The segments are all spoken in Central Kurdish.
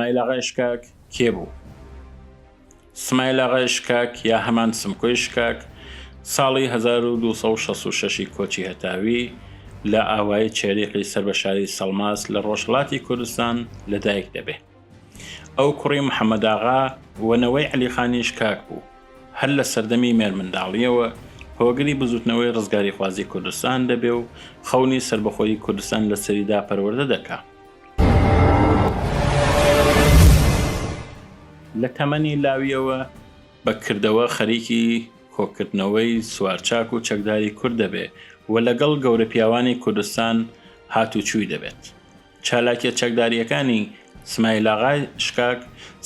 سمایل ئاغای شکاک کێ بوو؟ سمایل ئاغای شکاک یا هەمان سمکۆی شکاک ساڵی 1266 ی کۆچی هەتاوی لە ئاوایی چێریقی سەر بە شاری سەڵماس لە ڕۆژهەڵاتی کوردستان لەدایک دەبێ. ئەو کوڕی محەمەداغا و نەوەی عەلیخانی شکاک بوو. هەر لە سەردەمی مێرمنداڵییەوە هۆگری بزووتنەوەی ڕزگاریخوازی کوردستان دەبێ و خەونی سەربەخۆیی کوردستان لە سەریدا پەروەردە دەکا. لە تەمەنی لاوییەوە بە کردەوە خەریکی کۆکردنەوەی سوارچاک و چەکداری کورد دەبێ و لەگەڵ گەورەپیاوانی کوردستان هاتوچووی دەبێت. چالاکیە چەکدارییەکانی سمایلاغای شکاک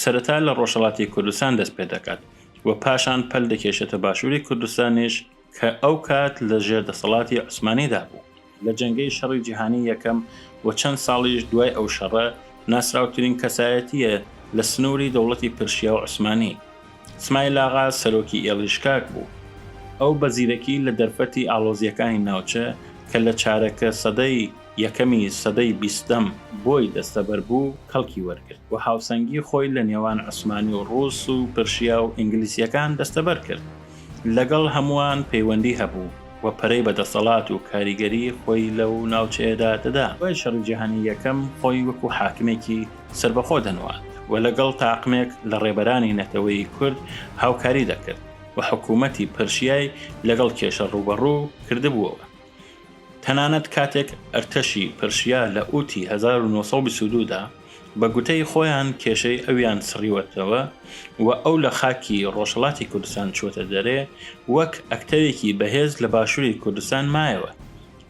سەرەتا لە ڕۆژهەڵاتی کوردستان دەست پێدەکات و پاشان پەل دەکێشێتە باشووری کوردستانیش کە ئەو کات لە ژێر دەسەڵاتی عوسمانیدا بوو. لە جەنگەی شەڕی جیهانی یەکەم و چەند ساڵیش دوای ئەو شەڕە ناسراوترین کەسایەتییە لە سنووری دەوڵەتی پرشیا و عوسمانی. سمایلاغا سەرۆکی ئێڵی شکاک بوو. ئەو بە زیرەکی لە دەرفەتی ئاڵۆزییەکانی ناوچە کە لە چارەکە سەدەی یەکەمی سەدەی بیستەم بۆی دەستەبەر بوو کەڵکی وەرگرت و هاوسەنگی خۆی لە نێوان عوسمانی و ڕووس و پرشیا و ئینگلیسییەکان دەستەبەر کرد. لەگەڵ هەمووان پەیوەندی هەبوو و پەرەی بە دەسەڵات و کاریگەری خۆی لەو ناوچەیەدا دەدا. دوای شەڕی جیهانی یەکەم خۆی وەکوو حاکمێکی سەربەخۆ دەنواند و لەگەڵ تاقمێک لە ڕێبەرانی نەتەوەیی کورد هاوکاری دەکرد و حکوومەتی پرشیای لەگەڵ کێشە ڕووبەڕوو کردبووەوە. تەنانەت کاتێک ئەرتەشی پرشیا لە ئووتی 1922 دا بە گوتەی خۆیان کێشەی ئەویان سڕیوەتەوە و ئەو لە خاکی ڕۆژهەڵاتی کوردستان چووەتە دەرێ، وەک ئەکتەرێکی بەهێز لە باشووری کوردستان مایەوە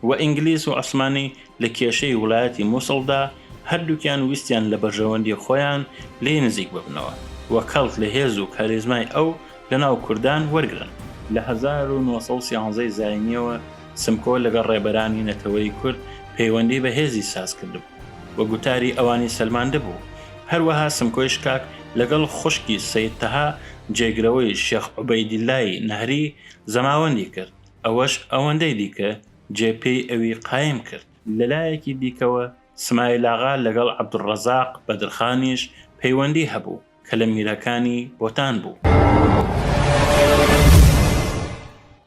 و ئینگلیز و عوسمانی لە کێشەی ولایەتی موسڵدا هەردووکیان ویستیان لە بەرژەوەندی خۆیان لێی نزیک ببنەوە و کەڵک لە هێز و کاریزمای ئەو لە ناو کوردان وەرگرن. لە 1913 ی زاینییەوە سمکۆ لەگەڵ ڕێبەرانی نەتەوەی کورد پەیوەندی بەهێزی ساز کردبوو و گوتاری ئەوانی سەلماندبوو. هەروەها سمکۆی شکاک لەگەڵ خوشکی سەید تەها جێگرەوەی شێخ عوبەیدیللای نەهری زەماوەندی کرد، ئەوەش ئەوەندەی دیکە جێ پێی ئەوی قایم کرد. لەلایەکی دیکەوە سمایلاغا لەگەڵ عەبدولڕەزاق بەدرخانیش پەیوەندی هەبوو کە لە میرەکانی بۆتان بوو.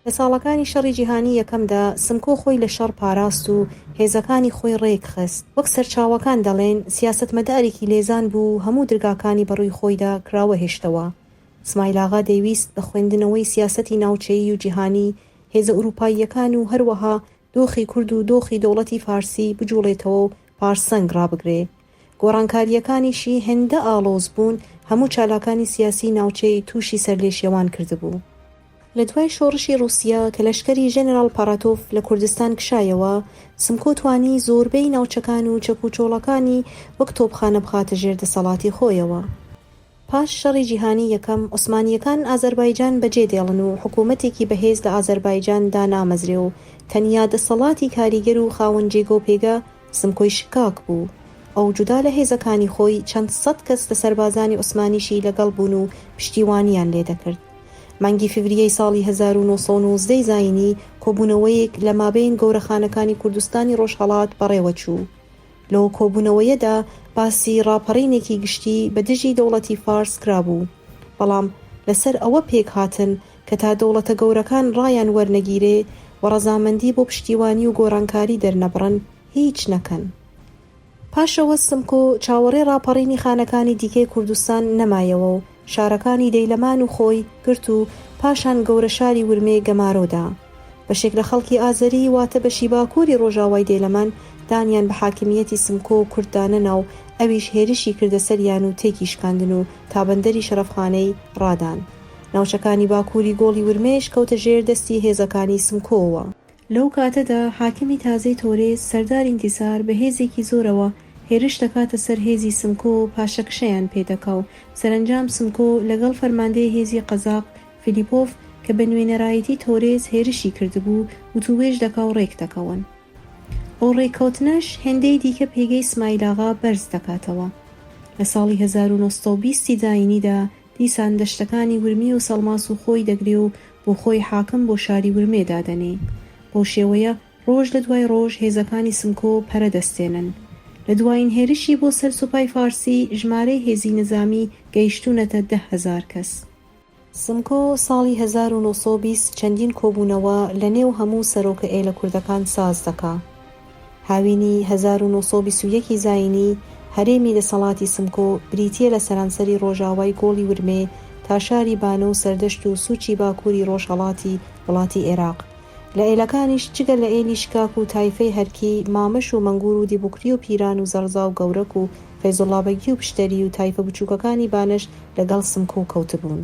لە ساڵەکانی شەڕی جیهانی یەکەمدا سمکۆ خۆی لە شەڕ پاراست و هێزەکانی خۆی ڕێک خست. وەک سەرچاوەکان دەڵێن سیاسەتمەدارێکی لێزان بوو و هەموو درگاکانی بە ڕووی خۆیدا کراوە هێشتەوە. سمایلاغا دەیویست بە خوێندنەوەی سیاسەتی ناوچەیی و جیهانی، هێزە ئورووپاییەکان و هەروەها دۆخی کورد و دۆخی دەوڵەتی فارسی بجوڵێتەوە و پارسەنگ ڕابگرێ. گۆڕانکارییەکانیشی هێندە ئاڵۆز بوون هەموو چالاکانی سیاسیی ناوچەی تووشی سەرلێشێوان کردبوو. لە دوای شۆڕشی ڕووسیا کە لەشکری ژەنەراڵ پاراتۆف لە کوردستان کشایەوە، سمکۆ توانی زۆربەی ناوچەکان و چەک و چۆڵەکانی وەک تۆپخانە بخاتە ژێر دەسەڵاتی خۆیەوە. پاش شەڕی جیهانی یەکەم، عوسمانییەکان ئازەربایجان بەجێ دێڵن و حکوومەتێکی بەهێز لە ئازەربایجان دانامەزرێ و تەنیا دەسەڵاتی کاریگەر و خاوەن جێگە و پێگە سمکۆی شکاک بوو. ئەو جودا لە هێزەکانی خۆی چەند سەد کەس لە سەربازانی عوسمانیشی لەگەڵ بوون و پشتیوانییان لێ دەکرد. مانگی فیڤریەی ساڵی 1919 ی زایینی کۆبوونەوەیەک لە مابەین گەورەخانەکانی کوردستانی ڕۆژهەڵات بەڕێوە چوو. لەو کۆبوونەوەیەدا باسی ڕاپەڕینێکی گشتی بە دژی دەوڵەتی فارس کرابوو، بەڵام لەسەر ئەوە پێک هاتن کە تا دەوڵەتە گەورەکان ڕایان وەرنەگیرێ و ڕەزامەندی بۆ پشتیوانی و گۆرانکاری دەرنەبڕن هیچ نەکەن. پاشەوە سمکۆ چاوەڕێ ڕاپەڕینی خانەکانی دیکەی کوردستان نەمایەوە و شارەکانی دەیلەمان و خۆی گرت و پاشان گەورە شاری ورمێ گەمارۆ دا. بەشێک لە خەڵکی ئازەری واتە بەشی باکووری ڕۆژاوای دەیلەمان دانیان بە حاکمییەتی سمکۆ و کورد دانەنا و ئەویش هێرشی کردە سەریان و تێکی شکاندن و تا بەندەری شەرەفخانەی ڕادان. ناوچەکانی باکووری گۆڵی ورمێش کەوتە ژێر دەستی هێزەکانی سمکۆوە. لەو کاتەدا حاکمی تازەی تۆرێز سەردار ئینتیسار بە هێزێکی زۆرەوە هێرش دەکاتە سەر هێزی سمکۆ و پاشەکشەیان پێ دەکا و سەرەنجام سمکۆ لەگەڵ فەرماندەی هێزی قەزاق فیلیپۆف کە بە نوێنەرایەتی تۆرێز هێرشی کردبوو وتووێژ دەکا و ڕێک دەکەون. ئەو ڕێککەوتنەش هێندەی دیکە پێگەی سمایلاغا بەرز دەکاتەوە. لە ساڵی 1920 ی زایینیدا دیسان دەشتەکانی ورمێ و سەڵماس و خۆی دەگرێ و بۆ خۆی حاکم بۆ شاری ورمێ دادەنێ. بەو شێوەیە ڕۆژ لە دوای ڕۆژ هێزەکانی سمکۆ پەرە دەستێنن. لە دوایین هێرشی بۆ سەر سوپای فارسی ژمارەی هێزی نزامی گەیشتوونەتە 10,000 کەس. سمکۆ ساڵی 1920 چەندین کۆبوونەوە لە نێو هەموو سەرۆکە ئێلە کوردەکان ساز دەکا. هاوینی 1921 ی زایینی هەرێمی دەسەڵاتی سمکۆ بریتییە لە سەرانسەری ڕۆژاوای گۆڵی ورمێ تا شاری بانە و سەردەشت و سووچی باکووری ڕۆژهەڵاتی وڵاتی ئێراق. لە ئێلەکانیش جگە لە ئێلی شکاک و تایفەی هەرکی، مامش و مەنگوور و دیبوکری و پیران و زەڕزا و گەورەک و فەیزوڵڵابەگی و پشتەری و تایفە بچووکەکانی بانەش لە گەڵ سمکۆ کەوتبوون.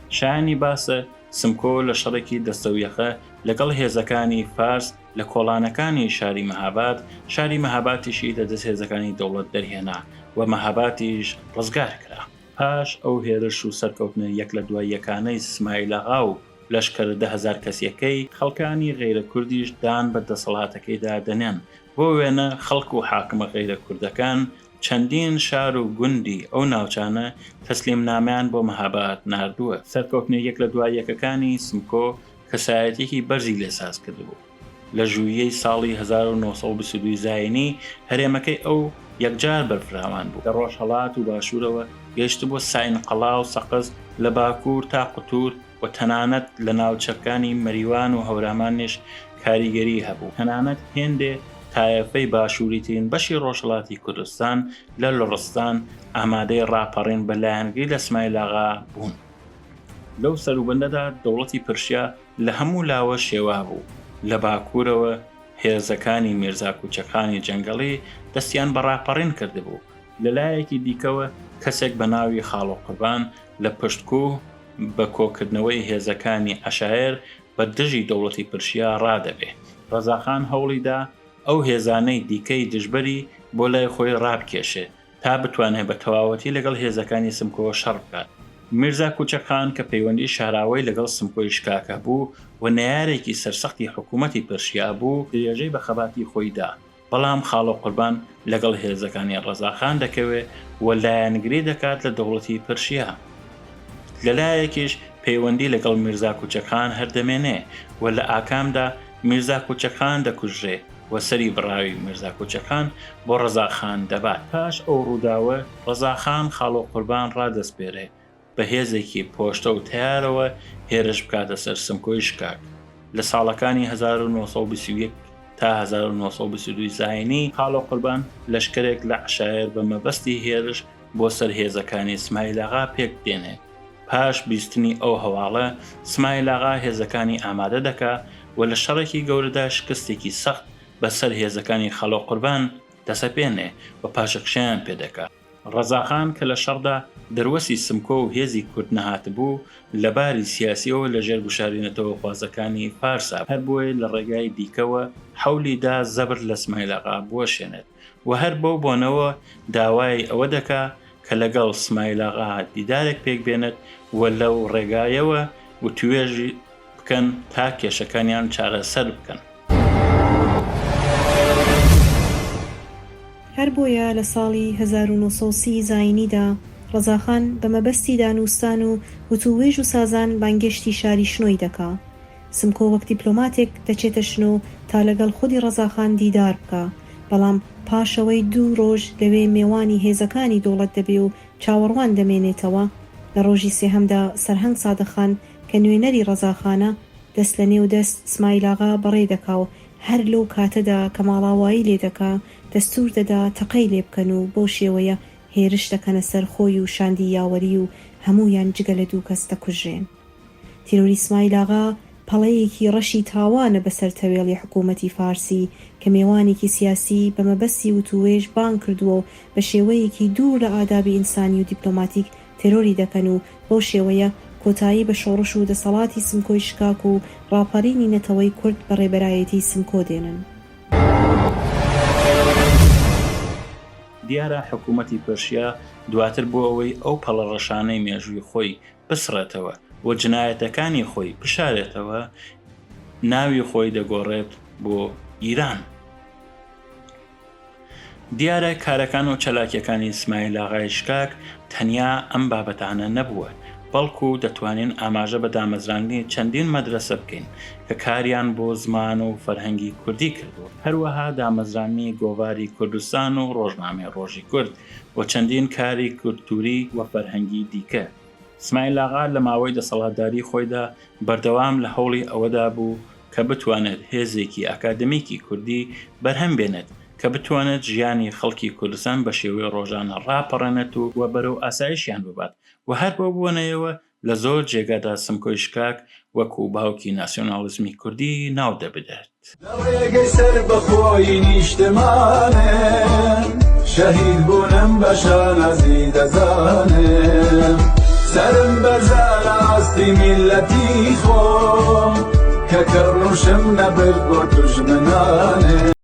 شایانی باسە سمکۆ لە شەڕێکی دەستەویەخە لەگەڵ هێزەکانی فارس لە کۆڵانەکانی شاری مەهاباد، شاری مەهاباتیشی لە دەست هێزەکانی دەوڵەت دەرهێنا و مەهاباتیش ڕزگار کرا. پاش ئەو هێرش و سەرکەوتنە یەک لە دوای یەکانەی سمایلاغا و لەشکەرە 10,000 کەسیەکەی، خەڵکانی غەیرە کوردیش دان بە دەسەڵاتەکەیدا دەنێن، بۆ وێنە خەڵک و حاکمە غەیرە کوردەکان چەندین شار و گوندی ئەو ناوچانە تەسلیمنامەیان بۆ مەهاباد ناردووە. سەرکەوتنە یەک لە دوای یەکەکانی سمکۆ کەسایەتیەکی بەرزی لێ ساز کردبوو. لە ژووییەی ساڵی 1922 زایینی، هەرێمەکەی ئەو یەکجار بەرفراوان بوو. لە ڕۆژهەڵات و باشوورەوە گەیشتبووە ساینقەڵا و سەقز، لە باکوور تا قوتوور و تەنانەت لە ناوچەکانی مەریوان و هەورامانیش کاریگەریی هەبوو. تەنانەت هێندێ تایەفەی باشووریترین بەشی ڕۆژهەڵاتی کوردستان لە لوڕستان ئامادەی ڕاپەڕین بە لایەنگری لە سمایلاغا بوون. لەو سەروبەندەدا دەوڵەتی پرشیا لە هەموو لاوە شێوابوو، لە باکوورەوە هێزەکانی میرزا کوچەکخانی جەنگەڵی دەستیان بە ڕاپەڕین کردبوو، لە لایەکی دیکەوە کەسێک بە ناوی خاڵۆ قوربان لە پشتکوه بە کۆکردنەوەی هێزەکانی عەشایەر بە دژی دەوڵەتی پرشیا ڕادەبێ. ڕەزاخان هەوڵی دا ئەو هێزانەی دیکەی دژبەری بۆ لای خۆی ڕابکێشێ، تا بتوانێت بە تەواوەتی لەگەڵ هێزەکانی سمکۆ شەڕ بکات. میرزا کوچەک خان کە پەیوەندی شاراوەی لەگەڵ سمکۆی شکاک هەبوو و نەیارێکی سەرسەختی حکوومەتی پرشیا بوو، درێژەی بە خەباتی خۆی دا، بەڵام خاڵۆ قوربان لەگەڵ هێزەکانی ڕەزا خان دەکەوێ و لایەنگری دەکات لە دەوڵەتی پرشیا. لە لایەکیش پەیوەندی لەگەڵ میرزا کوچەک خان هەر دەمێنێ و لە ئاکامدا میرزا کوچەک خان دەکوژرێ و سەری بڕاوی میرزا کوچەک خان بۆ ڕەزا خان دەبات. پاش ئەو ڕووداوە ڕەزا خان خاڵۆ قوربان ڕادەسپێرێ بە هێزێکی پۆشتە و تەیارەوە هێرش بکاتە سەر سمکۆی شکاک. لە ساڵەکانی 1921 تا 1922 زاینی، خاڵۆ قوربان لەشکرێک لە عەشایەر بە مەبەستی هێرش بۆ سەر هێزەکانی سمایلاغا پێک دێنێ. پاش بیستنی ئەو هەواڵە، سمایلاغا هێزەکانی ئامادە دەکا و لە شەڕێکی گەورەدا شکستێکی سەخت بە سەر هێزەکانی خاڵۆ قوربان دەسەپێنێ و پاشەکشەیان پێ دەکا. ڕەزاخان کە لە شەڕدا دەروەسی سمکۆ و هێزی کورد نەهاتبوو، لە باری سیاسییەوە لە ژێر گوشاری نەتەوەخوازەکانی فارسا بوو، هەر بۆیە لە ڕێگای دیکەوە حەولی دا زەبر لە سمایلاغا بوەشێنێت و هەر بەو بۆنەوە داوای ئەوە دەکا کە لەگەڵ سمایلاغا دیدارێک پێک بێنێت و لەو ڕێگایەوە وتوێژ بکەن تا کێشەکانیان چارەسەر بکەن. هەر بۆیە لە ساڵی 1930 زایینیدا ڕەزاخان بە مەبەستی دانووستان و وتووێژ و سازان بانگێشتی شاری شنۆی دەکا. سمکۆ وەک دیپلۆماتێک دەچێتە شنۆ تا لەگەڵ خودی ڕەزاخان دیدار بکا، بەڵام پاشەوەی دوو ڕۆژ لەوێ مێوانی هێزەکانی دۆڵەت دەبێ و چاوەڕوان دەمێنێتەوە، لە ڕۆژی سێهەمدا سەرهەنگ سادقخان کە نوێنەری ڕەزاخانە، دەست لە نێو دەست سمایلاغا بەڕێ دەکا و هەر لەو کاتەدا کە ماڵاوایی لێ دەکا، دەستوور دەدا تەقەی لێ بکەن و بەو شێوەیە هێرش دەکەنە سەر خۆی و شاندی یاوەری و هەموویان جگە لە دوو کەس دەکوژرێن. تیرۆری سمایلاغا پەڵەیەکی ڕەشی تاوانە بەسەر تەوێڵی حکوومەتی فارسی کە مێوانێکی سیاسی بە مەبەستی وتووێژ بانگ کردووە و بە شێوەیەکی دوور لە ئادابی ئینسانی و دیپلۆماتیک تێرۆری دەکەن و بەو شێوەیە کۆتایی بە شۆڕش و دەسەڵاتی سمکۆی شکاک و ڕاپەرینی نەتەوەی کورد بە ڕێبەرایەتی سمکۆ دێنن. دیارە حکوومەتی پرشیا دواتر بۆ ئەوەی ئەو پەڵە ڕەشانەی مێژووی خۆی بسڕێتەوە و جنایەتەکانی خۆی بشارێتەوە، ناوی خۆی دەگۆڕێت بۆ ئیران. دیارە کارەکان و چالاکیەکانی سمایل ئاغای شکاک تەنیا ئەم بابەتانە نەبووە. بەڵکو دەتوانین ئاماژە بە دامەزراندنی چەندین مەدرەسە بکەین کە کاریان بۆ زمان و فەرهەنگی کوردی کردووە، هەروەها دامەزراندنی گۆڤاری کوردستان و ڕۆژنامەی ڕۆژی کورد و چەندین کاری کولتووری و فەرهەنگی دیکە. سمایل ئاغا لە ماوەی دەسەڵاتداری خۆیدا بەردەوام لە هەوڵی ئەوەدا بوو کە بتوانێت هێزێکی ئاکادمیکی کوردی بەرهەم بێنێت کە بتوانێت ژیانی خەڵکی کوردستان بە شێوەی ڕۆژانە ڕاپەڕێنێت و بەرەو ئاسایشیان ببات و هەر بەو بۆنەیەوە لە زۆر جێگادا سمکۆی شکاک وەکوو باوکی ناسیۆناڵیزمی کوردی ناو دەبرێت. لە ڕێگەی سەربەخۆیی نیشتمانم شەهید بوونم بە شانازی دەزانم سەرم بەرزە لە ئاستی میللەتی خۆم کە کڕنووشم نەبرد بۆ دوژمنانم.